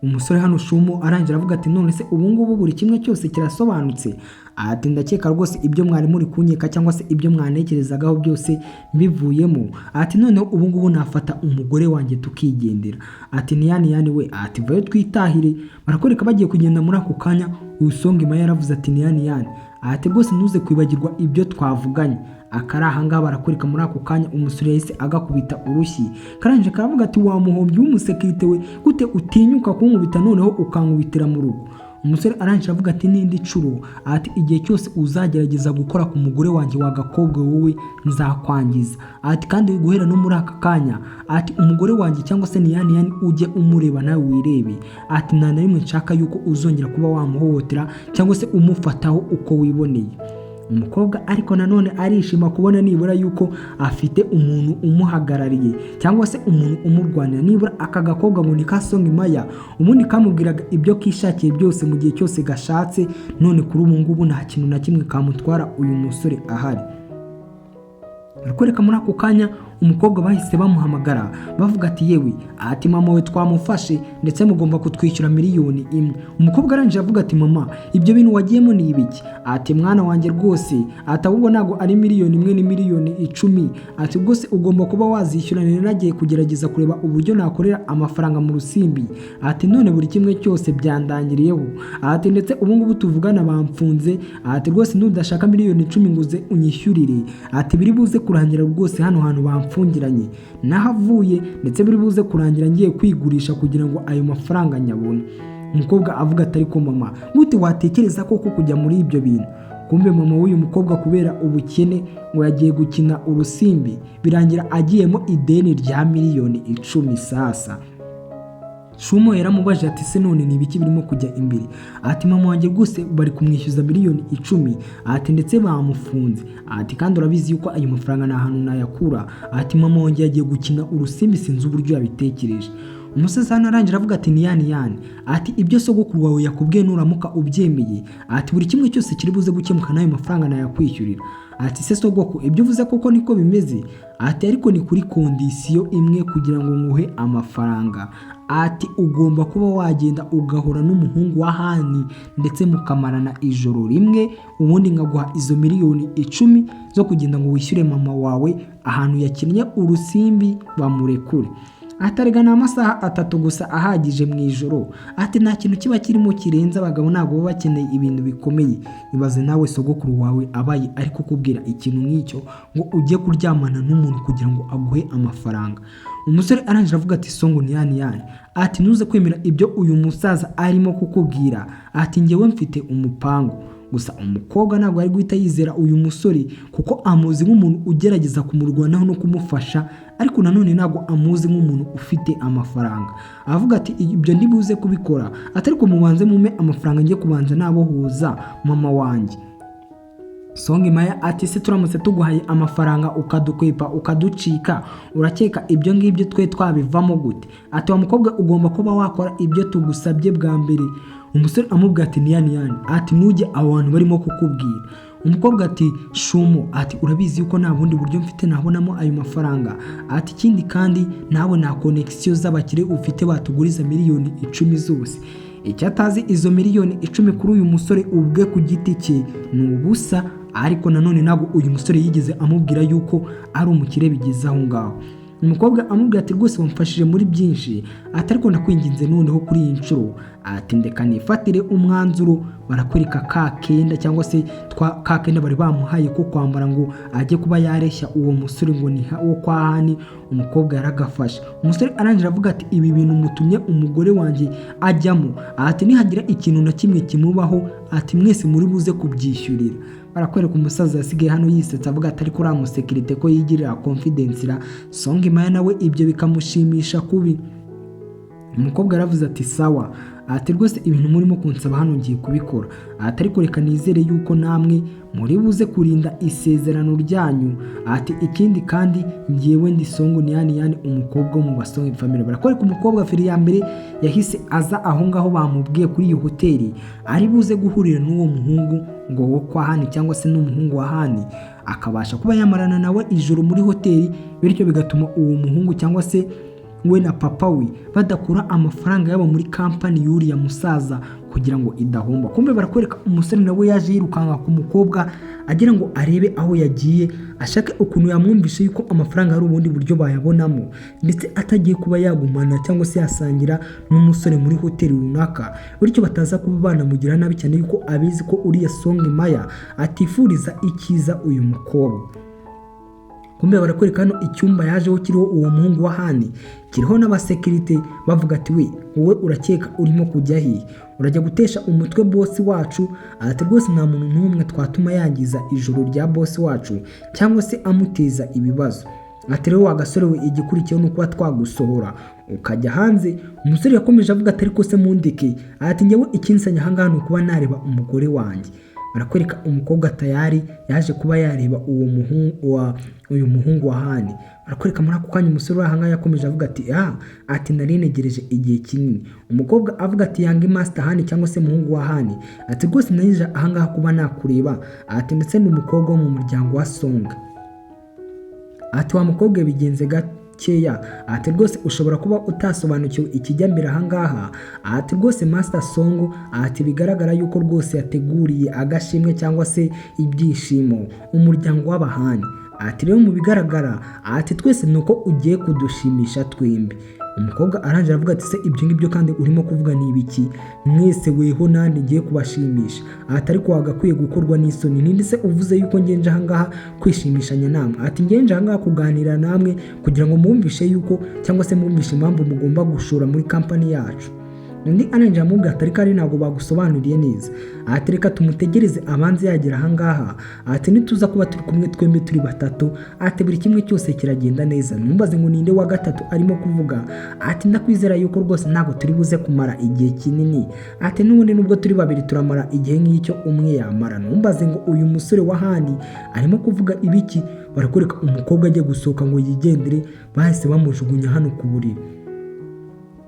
Umusore hano Shumo arangira avuga ati: "None se ubu ngubu buri kimwe cyose kirasobanutse?" Ati: "Ndakeka rwose ibyo mwari muri kunyeka cyangwa se ibyo mwanekerezagaho byose mbivuyemo." Ati: "Noneho ubu ngubu nafata umugore wanjye tukigendera." Ati: "Niyani yani we," ati, "vayo twitahire." Barakwereka bagiye kugenda. Muri ako kanya uyu Songa Maya yaravuze ati: "Niyani yani," ati, "rwose ntuze kwibagirwa ibyo twavuganye." Akari ahangaha, barakwereka muri ako kanya umusore yahise agakubita urushyi, karangije karavuga ati: "Wamuhombyi w'umusekirite we, gute utinyuka kunkubita, noneho ukankubitira mu rugo?" Umusore arangije avuga ati: "N'indi nshuro," ati, "igihe cyose uzagerageza gukora ku mugore wanjye wagakobwa wowe, nzakwangiza." Ati: "Kandi guhera no muri aka kanya," ati, "umugore wanjye cyangwa se niyani yani ujye umureba nawe wirebe." Ati: "Nta na rimwe nshaka yuko uzongera kuba wamuhohotera cyangwa se umufataho uko wiboneye." Umukobwa ariko nanone arishima kubona nibura yuko afite umuntu umuhagarariye cyangwa se umuntu umurwanira. Nibura aka gakobwa ngo ni ka Songa Maya, ubundi kamubwiraga ibyo kishakiye byose mu gihe cyose gashatse, none kuri ubu ngubu nta kintu na kimwe kamutwara uyu musore ahari. Barakwereka muri ako kanya umukobwa bahise bamuhamagara, bavuga ati: "Yewe," ati, "mama we twamufashe, ndetse mugomba kutwishyura 1 miliyoni." Umukobwa arangije avuga ati: "Mama, ibyo bintu wagiyemo ni ibiki?" Ati: "Mwana wanjye rwose," ati, "ahubwo ntabwo ari 1 miliyoni, ni 10 miliyoni." Ati: "Rwose ugomba kuba wazishyura, nari nagiye kugerageza kureba uburyo nakorera amafaranga mu rusimbi," ati, "none buri kimwe cyose byandangiriyeho," ati, "ndetse ubu ngubu tuvugana bamfunze." Ati: "Rwose nudashaka 10 miliyoni ngo uze unyishyurire," ati, "biri buze kurangira rwose hano hantu bamfungiranye nahavuye, ndetse biri buze kurangira ngiye kwigurisha kugira ngo ayo mafaranga nyabone." Umukobwa avuga ati: "Ariko mama, gute watekereza koko kujya muri ibyo bintu?" Kumbe mama w'uyu mukobwa, kubera ubukene, ngo yagiye gukina urusimbi, birangira agiyemo ideni rya 10 miliyoni. Sasa Shumo yaramubajije ati: "Se none ni ibiki birimo kujya imbere?" Ati: "Mama wanjye rwose bari kumwishyuza 10 miliyoni," ati, "ndetse bamufunze," ati, "kandi urabizi yuko ayo mafaranga nta hantu nayakura." Ati: "Mama wanjye yagiye gukina urusimbi, sinzi uburyo yabitekereje." Umusaza hano arangira avuga ati: "Niyani yani," ati, "ibyo sogokuru wawe yakubwiye nuramuka ubyemeye," ati, "buri kimwe cyose kiri buze gukemuka, n'ayo mafaranga nayakwishyurira." Ati: "Se sogoko, ibyo uvuze koko niko bimeze?" Ati: "Ariko ni kuri condition imwe kugira ngo nguhe amafaranga," ati, "ugomba kuba wagenda ugahura n'umuhungu wa Hani, ndetse mukamarana ijoro rimwe, ubundi nkaguha izo 10 miliyoni zo kugenda ngo wishyure mama wawe ahantu yakinnye urusimbi bamurekure." Atarega ni amasaha 3 gusa ahagije mu ijoro. Ati: "Nta kintu kiba kirimo kirenze, abagabo ntabwo baba bakeneye ibintu bikomeye." Ibaze nawe sogokuru wawe abaye ari kukubwira ikintu nk'icyo, ngo ujye kuryamana n'umuntu kugira ngo aguhe amafaranga. Umusore arangije avuga ati: "Songo ni yani yani," ati, "ntuze kwemera ibyo uyu musaza arimo kukubwira," ati, "ngewe mfite umupango." Gusa umukobwa ntabwo ari guhita yizera uyu musore, kuko amuzi nk'umuntu ugerageza kumurwanaho no kumufasha, ariko nanone ntabwo amuzi nk'umuntu ufite amafaranga. Avuga ati: "Ibyo ntibuze kubikora," ati, "ariko mubanze mume amafaranga njye kubanza nabohuza mama wanjye." Songa Maya ati: "Se turamutse tuguhaye amafaranga ukadukwepa ukaducika, urakeka ibyo ngibyo twe twabivamo gute?" Ati: "Wa mukobwa, ugomba kuba wakora ibyo tugusabye bwa mbere." Umusore amubwira ati: "Niyani yani," ati, "ntujye abo bantu barimo kukubwira." Umukobwa ati: "Shumo," ati, "urabizi yuko nta bundi buryo mfite nabonamo ayo mafaranga," ati, "ikindi kandi nawe nta connexion z'abakire ufite batuguriza 10 miliyoni zose." Icyo atazi, izo 10 miliyoni kuri uyu musore ubwe ku giti cye ni ubusa, ariko nanone ntabwo uyu musore yigeze amubwira yuko ari umukire bigeze aho ngaho. Umukobwa amubwira ati: "Rwose wamfashije muri byinshi," ati: "ariko ndakwinginze noneho kuri iyi nshuro," ati: "ndeka nifatire umwanzuro." Barakwereka ka kenda cyangwa se twa ka kenda bari bamuhaye ko kwambara ngo ajye kuba yareshya uwo musore ngo ni wo kwa Hani. Umukobwa yaragafashe. Umusore arangije avuga ati: "Ibi bintu mutumye umugore wanjye ajyamo," ati: "nihagira ikintu na kimwe kimubaho," ati: "mwese muri buze kubyishyurira." Barakwereka umusaza yasigaye hano yisetsa, avuga ati: "Ariko uriya musekirite ko yigirira confidence ra?" Songa Imaya nawe ibyo bikamushimisha kubi. Umukobwa yaravuze ati: "Sawa," ati: "rwose ibintu murimo kunsaba hano ngiye kubikora," ati: "ariko reka nizere yuko namwe muri buze kurinda isezerano ryanyu," ati: "ikindi kandi ngewe ndi Songo niyani yani, umukobwa wo mu Basonga family." Barakwereka umukobwa feri ya mbere yahise aza aho ngaho bamubwiye kuri iyo hoteli ari buze guhurira n'uwo muhungu ngo wo kwa Hani cyangwa se n'umuhungu wa Hani, akabasha kuba yamarana nawe ijoro muri hoteli, bityo bigatuma uwo muhungu cyangwa se we na papa we badakura amafaranga yabo muri kampani y'uriya musaza kugira ngo idahomba. Kumbe barakwereka umusore nawe yaje yirukanka ku mukobwa agira ngo arebe aho yagiye, ashake ukuntu yamwumvisha yuko amafaranga ari ubundi buryo bayabonamo, ndetse atagiye kuba yagumana cyangwa se yasangira n'umusore muri hoteli runaka, bityo bataza kuba banamugira nabi, cyane yuko abizi ko uriya Songa Maya atifuriza icyiza uyu mukobwa. Kumbe barakwereka hano icyumba yajeho kiriho uwo muhungu wa Hani, kiriho n'abasekirite. Bavuga ati: "We, wowe urakeka urimo kujya hehe? Urajya gutesha umutwe bosi wacu?" Ati: "Rwose nta muntu n'umwe twatuma yangiza ijoro rya bosi wacu cyangwa se amuteza ibibazo." Ati: "Rero wa gasore we, igikurikiyeho ni ukuba twagusohora ukajya hanze." Umusore yakomeje avuga ati: "Ariko se mundeke," ati: "njyewe ikinsanya ahangaha ni ukuba nareba umugore wanjye." Barakwereka umukobwa tayari yaje kuba yareba uwo muhungu wa uyu muhungu wa Hani. Barakwereka muri ako kanya umusore uri ahangaha yakomeje avuga ati: "Ah," ati: "nari ntegereje igihe kinini." Umukobwa avuga ati: "Young master Hani cyangwa se muhungu wa Hani," ati: "rwose narije ahangaha kuba nakureba," ati: "ndetse ni umukobwa wo mu muryango wa Songa." Ati: "Wa mukobwa, bigenze gakeya," ati: "rwose ushobora kuba utasobanukiwe ikijya mbere ahangaha," ati: "rwose master Songo," ati: "bigaragara yuko rwose yateguriye agashimwe cyangwa se ibyishimo umuryango w'abahani," ati: "rero mu bigaragara," ati: "twese ni uko ugiye kudushimisha twembi." Umukobwa arangije avuga ati: "Se ibyo ngibyo kandi urimo kuvuga ni ibiki? Mwese weho nandi ngiye kubashimisha?" Ati: "ariko wagakwiye gukorwa n'isoni. Ninde se uvuze yuko ngenje ahangaha kwishimishanya namwe?" Ati: "ngenje ahangaha kuganira namwe kugira ngo mwumvishe yuko cyangwa se mwumvishe impamvu mugomba gushora muri kampani yacu." Undi arangije amubwira ati: "Ariko ari ntabwo bagusobanuriye neza," ati: "reka tumutegereze abanze yagera ahangaha," ati: "nituza kuba turi kumwe twembi turi batatu," ati: "buri kimwe cyose kiragenda neza." Ntumbaze ngo ninde wa gatatu arimo kuvuga. Ati: "ndakwizera yuko rwose ntabwo turi buze kumara igihe kinini," ati: "n'ubundi nubwo turi babiri turamara igihe nk'icyo umwe yamara." Ntumbaze ngo uyu musore wa Hani arimo kuvuga ibiki. Barakwereka umukobwa ajya gusohoka ngo yigendere, bahise bamujugunya hano ku buriri.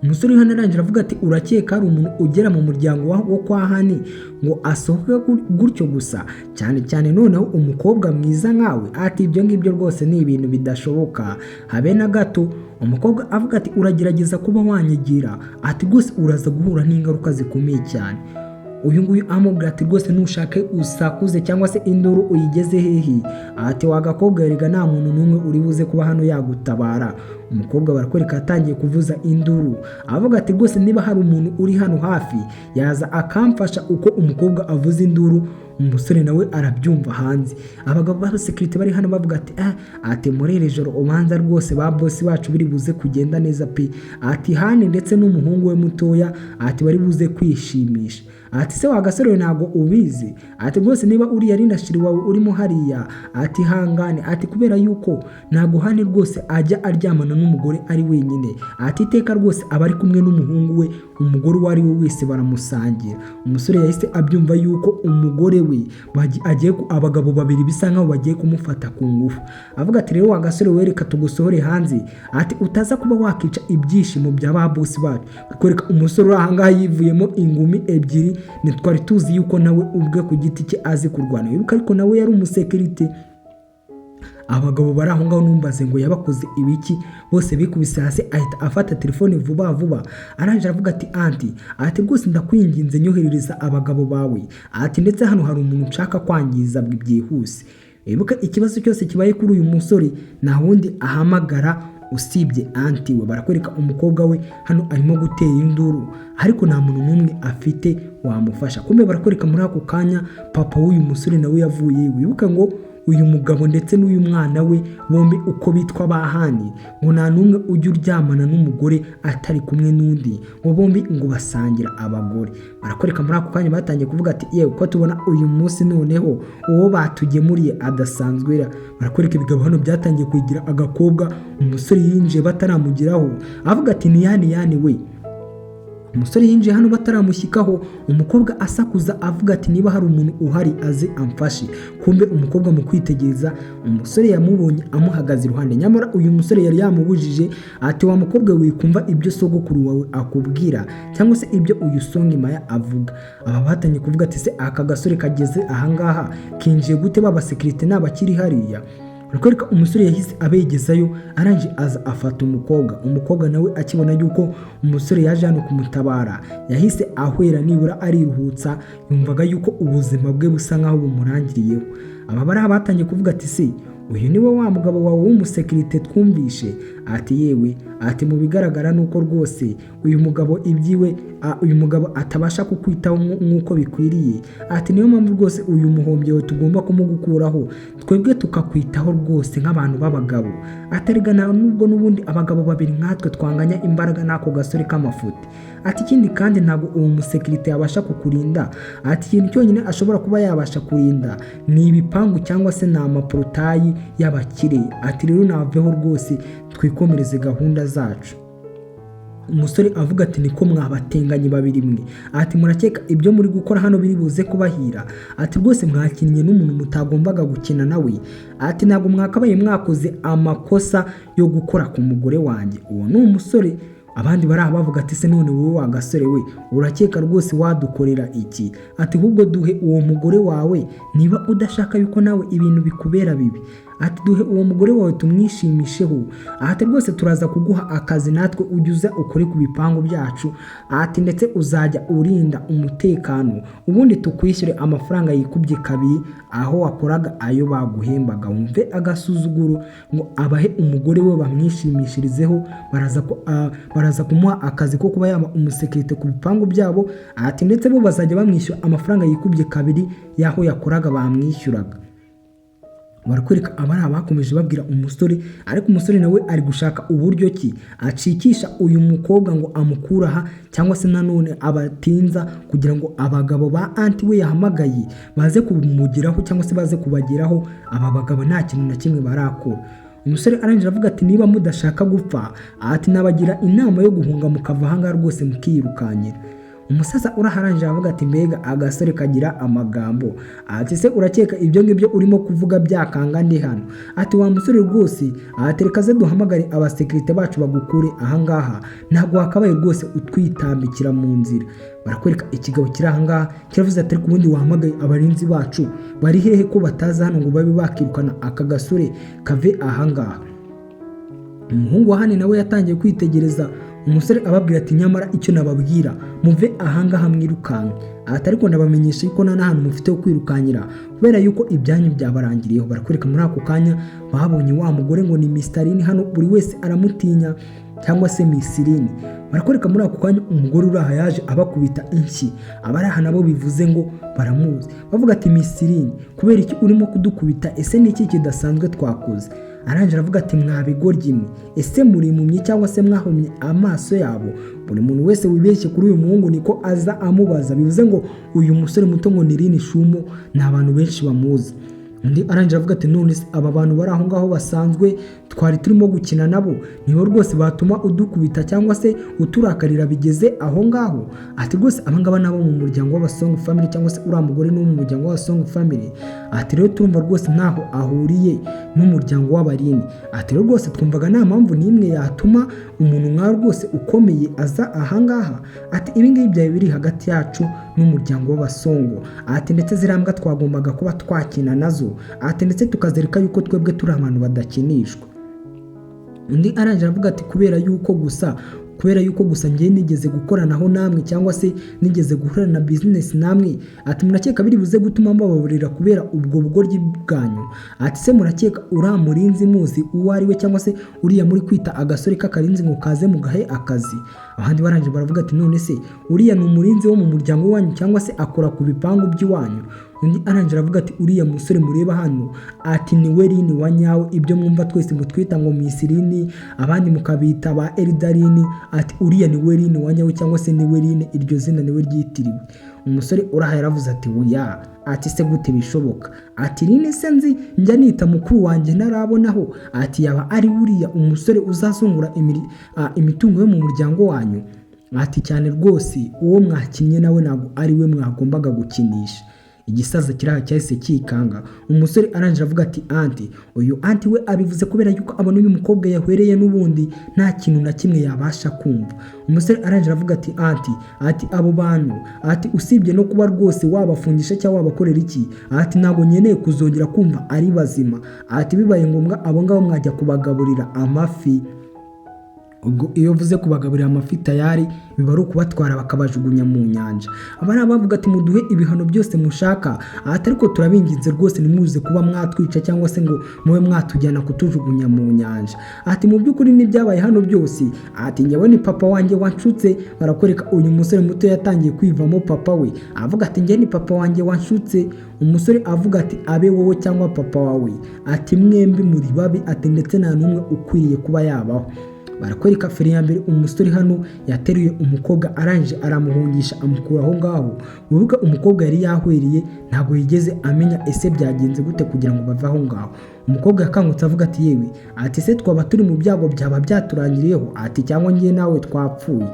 Umusore uri hano arangira avuga ati: "Urakeka hari umuntu ugera mu muryango wo kwa Hani ngo asohoke gutyo gusa, cyane cyane noneho umukobwa mwiza nkawe?" Ati: "Ibyo ngibyo rwose ni ibintu bidashoboka habe na gato." Umukobwa avuga ati: "Uragerageza kuba wanyigira," ati: "rwose uraza guhura n'ingaruka zikomeye cyane." Uyu nguyu amubwira ati: "Rwose nushake usakuze cyangwa se induru uyigeze hehe," ati: "wagakobwa erega nta muntu n'umwe uri buze kuba hano yagutabara." Umukobwa barakwereka yatangiye kuvuza induru, avuga ati: "Rwose niba hari umuntu uri hano hafi yaza akamfasha." Uko umukobwa avuza induru, umusore nawe arabyumva hanze. Abagabo b'abasekirite bari hano bavuga ati: "Ah," ati: "muri iri joro ubanza rwose ba bosi bacu biri buze kugenda neza pe," ati: "Hani ndetse n'umuhungu we mutoya," ati: "bari buze kwishimisha." Ati: "Se wa gasore we, ntabwo ubizi?" Ati: "rwose niba uriya ari na chéri wawe urimo hariya," ati: "hangane," ati: "kubera yuko ntabwo Hani rwose ajya aryamana n'umugore ari wenyine," ati: "iteka rwose aba ari kumwe n'umuhungu we, umugore uwo ari we wese baramusangira." Umusore yahise abyumva yuko umugore we agiye abagabo babiri bisa nkaho bagiye kumufata ku ngufu. Avuga ati: "Rero wa gasore we, reka tugusohore hanze," ati: "utaza kuba wakica ibyishimo bya ba bosi bacu." Kwereka umusore uri ahangaha yivuyemo ingumi ebyiri. Ntitwari tuzi yuko nawe ubwe ku giti cye azi kurwana. Wibuka ariko nawe yari umusekirite. Abagabo bari aho ngaho, numbaze ngo yabakoze ibiki, bose bikubise hasi. Ahita afata telefone vuba vuba, arangije aravuga ati: "Anti," ati: "rwose ndakwinginze nyoherereza abagabo bawe," ati: "ndetse hano hari umuntu nshaka kwangiza byihuse." Wibuke ikibazo cyose kibaye kuri uyu musore, nta wundi ahamagara. usibye aunty we. Barakwereka umukobwa we hano arimo gutera induru, ariko nta muntu n'umwe afite wamufasha. Kumbe barakwereka muri ako kanya papa w'uyu musore nawe yavuye. Wibuke ngo uyu mugabo ndetse n'uyu mwana we bombi uko bitwa bahani, ngo nta n'umwe ujya uryamana n'umugore atari kumwe n'undi, ngo bombi ngo basangira abagore. Barakwereka muri ako kanya batangiye kuvuga ati: "Yewe, ko tubona uyu munsi noneho uwo batugemuriye adasanzwe ra." Barakwereka ibigabo hano byatangiye kwigira agakobwa. Umusore yinjiye bataramugeraho, avuga ati: "Ni yani yani we." Umusore yinjiye hano bataramushyikaho, umukobwa asakuza avuga ati: "Niba hari umuntu uhari aze amfashe." Kumbe umukobwa mu kwitegereza umusore yamubonye amuhagaze iruhande, nyamara uyu musore yari yamubujije ati: "Wa mukobwa, wikumva ibyo sogokuru wawe akubwira cyangwa se ibyo uyu Songi Maya avuga." Aba batangiye kuvuga ati: "Se aka gasore kageze ahangaha kinjiye gute? Baba sécurité nabakiri hariya." Barakwereka umusore yahise abegezayo, arangije aza afata umukobwa. Umukobwa nawe akibona yuko umusore yaje hano kumutabara, yahise ahwera nibura ariruhutsa, yumvaga yuko ubuzima bwe busa nkaho bumurangiriyeho. Aba bari batangiye kuvuga ati: "Se uyu ni we wa mugabo wawe w'umusekirite twumvishe?" Ati: "Yewe," ati, "mu bigaragara ni uko rwose uyu mugabo ibyiwe, uyu mugabo atabasha kukwitaho nk'uko bikwiriye." Ati: "Niyo mpamvu rwose uyu muhombyi tugomba kumugukuraho, twebwe tukakwitaho rwose nk'abantu b'abagabo." Atarega nubwo n'ubundi abagabo babiri nkatwe twanganya imbaraga n'ako gasore k'amafuti. Ati: "Ikindi kandi ntabwo uwo musekirite yabasha kukurinda." Ati: "Ikintu cyonyine ashobora kuba yabasha kurinda ni ibipangu cyangwa se ni amaporotayi y'abakire." Ati: "Rero naveho rwose twikomereze gahunda zacu." Umusore avuga ati: "Niko mwabatenganyi babiri mwe," ati, "murakeka ibyo muri gukora hano biri buze kubahira?" Ati: "Rwose mwakinnye n'umuntu mutagombaga gukina nawe." Ati: "Ntabwo mwakabaye mwakoze amakosa yo gukora ku mugore wanjye." Uwo ni umusore. Abandi bari aho bavuga ati: "Se none wowe wa gasore we, urakeka rwose wadukorera iki?" Ati: "Ahubwo duhe uwo mugore wawe niba udashaka yuko nawe ibintu bikubera bibi." Ati: "Duhe uwo mugore wawe tumwishimisheho." Ati: "Rwose turaza kuguha akazi natwe, ujye uza ukore ku bipangu byacu." Ati: "Ndetse uzajya urinda umutekano, ubundi tukwishyure amafaranga yikubye kabiri aho wakoraga ayo baguhembaga." Wumve agasuzuguro, ngo abahe umugore we bamwishimishirizeho, baraza kumuha akazi ko kuba yaba umusekirite ku bipangu byabo. Ati ndetse bo bazajya bamwishyura amafaranga yikubye kabiri y'aho yakoraga bamwishyuraga. Barakwereka abari abakomeje babwira umusore, ariko umusore nawe ari gushaka uburyo ki acikisha uyu mukobwa ngo amukure aha, cyangwa se nanone abatinza kugira ngo abagabo ba aunty we yahamagaye baze kumugeraho cyangwa se baze kubageraho. Aba bagabo nta kintu na kimwe barakora. Umusore arangije avuga ati: "Niba mudashaka gupfa," ati, "nabagira inama yo guhunga mukava ahangaha rwose mukirukanyira." Umusaza uraharangije avuga ati: "Mbega agasore kagira amagambo!" Ati: "Se urakeka ibyo ngibyo urimo kuvuga byakanga ndi hano?" Ati: "Wa musore rwose," ati, "reka ze duhamagare abasekirite bacu bagukure ahangaha, ntabwo wakabaye rwose utwitambikira mu nzira." Barakwereka ikigabo kiri ahangaha kiravuze ati: "Ariko ubundi wahamagaye abarinzi bacu bari hehe ko bataza hano ngo babe bakirukana aka gasore kave ahangaha?" Umuhungu wa hano nawe yatangiye kwitegereza umusore, ababwira ati: "Nyamara icyo nababwira, muve ahangaha mwirukanke." Ati: "Ariko ndabamenyesha yuko nta n'ahantu mufite ho kwirukankira kubera yuko ibyanyu byabarangiriyeho." Barakwereka muri ako kanya babonye wa mugore ngo ni Misitarini, hano buri wese aramutinya, cyangwa se Misirini. Barakwereka muri ako kanya umugore uri aha yaje abakubita inshyi. Abari aha nabo bivuze ngo baramuzi, bavuga ati: "Misirini, kubera iki urimo kudukubita? Ese ni iki kidasanzwe twakoze?" Arangije aravuga ati: "Mwabigoryi mwe, ese muri impumyi cyangwa se mwahumye amaso yabo?" Buri muntu wese wibeshye kuri uyu muhungu niko aza amubaza, bivuze ngo uyu musore muto ngo ni Rini Shumo, ni abantu benshi bamuzi. Undi arangije avuga ati: "None se aba bantu bari aho ngaho basanzwe twari turimo gukina nabo nibo rwose batuma udukubita cyangwa se uturakarira bigeze aho ngaho?" Ati: "Rwose aba ngaba nabo mu muryango w'Abasongo family, cyangwa se uriya mugore ni uwo mu muryango w'Abasongo family." Ati: "Rero turumva rwose ntaho ahuriye n'umuryango w'Abarini." Ati: "Rero rwose twumvaga nta mpamvu n'imwe yatuma umuntu nkawe rwose ukomeye aza ahangaha." Ati: "Ibi ngibi byari biri hagati yacu n'umuryango w'Abasongo." Ati: "Ndetse ziriya mbwa twagombaga kuba twakina nazo." Ati: "Ndetse tukazereka yuko twebwe turi abantu badakinishwa." Undi arangije aravuga ati: "Kubera yuko gusa Kubera yuko gusa ngiye nigeze gukoranaho namwe cyangwa se nigeze guhura na business namwe, ati murakeka biri buze gutuma mbababarira kubera ubwo bugoryi bwanyu? Ati se murakeka uriya murinzi muzi uwo ari we, cyangwa se uriya muri kwita agasore k'akarinzi ngo kaze mugahe akazi? Abandi barangije baravuga ati none se uriya ni umurinzi wo mu muryango wanyu cyangwa se akora ku bipangu by'iwanyu? Undi arangije aravuga ati uriya musore mureba hano, ati ni we Rini wa nyawe, ibyo mwumva twese mutwita ngo Misirini, abandi mukabita ba Elidarini, ati uriya ni we Rini wa nyawe cyangwa se ni we Rini, iryo zina niwe ryitiriwe. Umusore uraha yaravuze ati oya, ati se gute bishoboka? Ati Rini se nzi njya nita mukuru wanjye ntarabonaho, ati yaba ari uriya umusore uzazungura imitungo yo mu muryango wanyu? Ati cyane rwose, uwo mwakinnye nawe ntabwo ari we mwagombaga gukinisha. Igisaza kiraha cyahise kikanga. Umusore arangije avuga ati aunty, uyu aunty we abivuze kubera yuko abona uyu mukobwa yahwereye n'ubundi nta kintu na kimwe yabasha kumva. Umusore arangije avuga ati aunty, ati abo bantu, ati usibye no kuba rwose wabafungisha cyangwa wabakorera iki, ati ntabwo nkeneye kuzongera kumva ari bazima, ati bibaye ngombwa abo ngabo mwajya kubagaburira amafi. Ubwo iyo uvuze kubagaburira amafi, tayari biba ari ukubatwara bakabajugunya mu nyanja. Aba ari abavuga ati muduhe ibihano byose mushaka, ati ariko turabinginze rwose ntimuze kuba mwatwica cyangwa se ngo mube mwatujyana kutujugunya mu nyanja. Ati mu by'ukuri n'ibyabaye hano byose, ati njyewe ni papa wanjye wanshutse. Barakwereka uyu musore muto yatangiye kwivamo papa we, avuga ati njye ni papa wanjye wanshutse. Umusore avuga ati abe wowe cyangwa papa wawe, ati mwembi muri babi, ati ndetse nta n'umwe ukwiriye kuba yabaho. Barakwereka feri ya mbere, umusore hano yateruye umukobwa, arangije aramuhungisha, amukura aho ngaho. Wibuke umukobwa yari yahweriye, ntabwo yigeze amenya ese byagenze gute kugira ngo bave aho ngaho. Umukobwa yakangutse avuga ati yewe, ati se twaba turi mu byago, byaba byaturangiriyeho, ati cyangwa ngiye nawe twapfuye,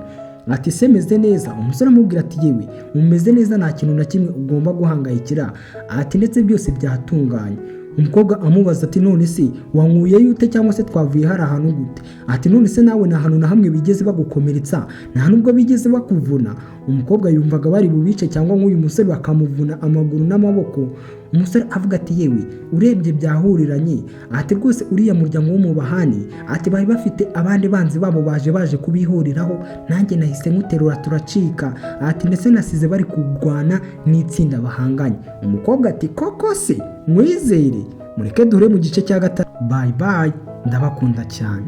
ati se meze neza? Umusore amubwira ati yewe, umeze neza, nta kintu na kimwe ugomba guhangayikira, ati ndetse byose byatunganye. Umukobwa amubaza ati none se wankuyeyo ute, cyangwa se twavuye hari ahantu gute? Ati none se nawe nta hantu na hamwe bigeze bagukomeretsa, nta nubwo bigeze bakuvuna? Umukobwa yumvaga bari bubice cyangwa nk'uyu musore bakamuvuna amaguru n'amaboko. Umusore avuga ati yewe, urebye byahuriranye, ati rwose uriya muryango wo mu Bahani, ati bari bafite abandi banzi babo baje kubihuriraho, nanjye nahise nkuterura turacika, ati ndetse nasize bari kurwana n'itsinda bahanganye. Umukobwa ati koko se mwizere? Mureke duhure mu gice cya 3. Bye bye, ndabakunda cyane.